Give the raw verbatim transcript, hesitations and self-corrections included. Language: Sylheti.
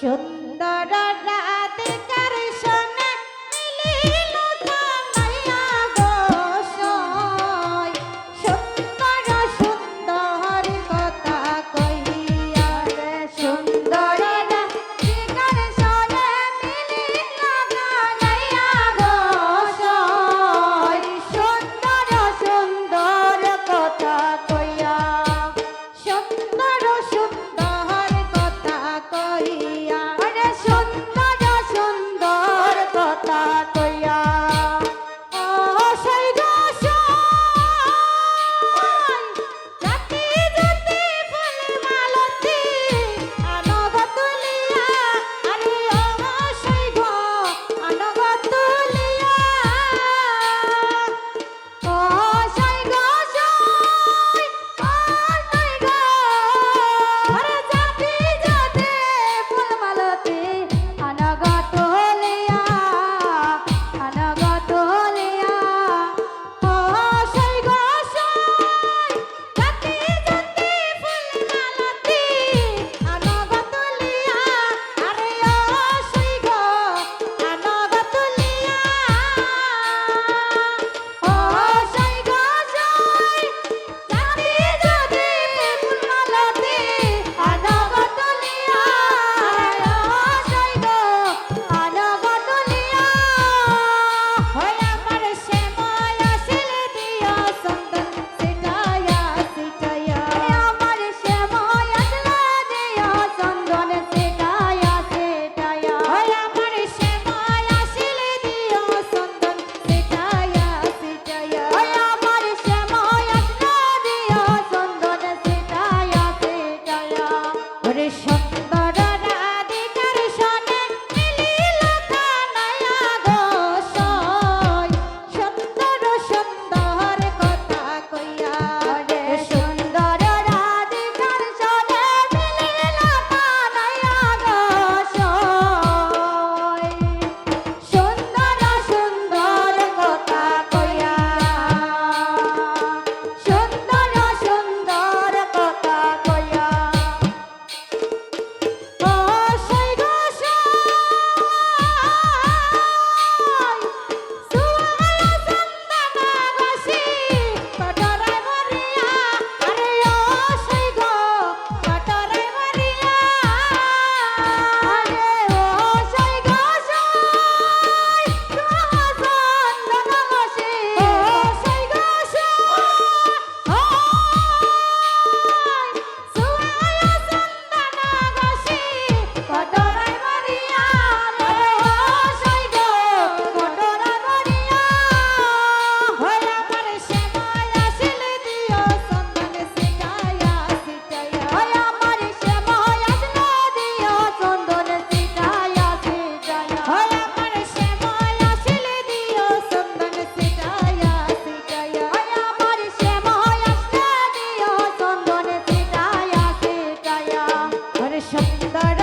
সুন্দর রাধিকার সনে মিলিল কানাইয়া গো সই। সুন্দর সুন্দর কথা কইয়া রে, সুন্দর রাধিকার সনে মিলিল কানাইয়া গো সই। সুন্দর সুন্দর কথা কইয়া, সুন্দর সুন্দর কথা কইয়া, আরে সুন্দর সুন্দর কথা কইয়া। ও সই গো সই, জাতি জাতি ফুল মালতি আনব তুলিয়া, আরে ও সই গো আনব তুলিয়া। ও সই গো সই, ও সই গো। আরে জাতি জাতি ফুল মালতি আনগ তুলিয়া, আনগ তুলিয়া। ও সই গো সই, জাতি জাতি ফুল মালতি আনগ তুলিয়া, আরে ও সই গো আনগ তুলিয়া। ও সই গো সই, জাতি জাতি ফুল মালতি আনগ তুলিয়া, আরে ও সই গো আনগ তুলিয়া। ওই আমার শ্যামা আসিল দিয়া চন্দন ছিটাইয়া ছিটাইয়া। ওই আমার শ্যামা আসিল দিয়া চন্দন ছিটাইয়া ছিটাইয়া। ওই আমার শ্যামা আসিল দিয়া চন্দন ছিটাইয়া ছিটাইয়া। ওই আমার শ্যামা আসিল দিয়া চন্দন ছিটাইয়া ছিটাইয়া। ওরে সুন্দর রাধিকার সনে মিলিল কানাইয়া গো সই। সুন্দর সুন্দর কথা কইয়া, ওরে সুন্দর রাধিকার সনে মিলিল কানাইয়া গো সই। সুন্দর সুন্দর কথা কইয়া, সুন্দর সুন্দর কথা কইয়া। ও সই গো সই, সুয়ালা চন্দন ঘষি কটরায় ভরিয়া, আরে ও সই গো কটরায় ভরিয়া। আরে ও সই গো সই, সুয়ালা চন্দন ঘষি, ও সই গো সই, ও সুয়ালা চন্দন ঘষি কটরায় ভরিয়া, রে ও সই গো কটরায় ভরিয়া। ওই আমার শ্যামা আসিল দিয়া চন্দন ছিটাইয়া ছিটাইয়া। ওই আমার শ্যামা আসিল দিয়া চন্দন ছিটাইয়া ছিটাইয়া। ওই আমার শ্যামা আসিল দিয়া চন্দন ছিটাইয়া ছিটাইয়া। ওই আমার শ্যামা আসিল দিয়া চন্দন ছিটাইয়া ছিটাইয়া। ওরে সুন্দর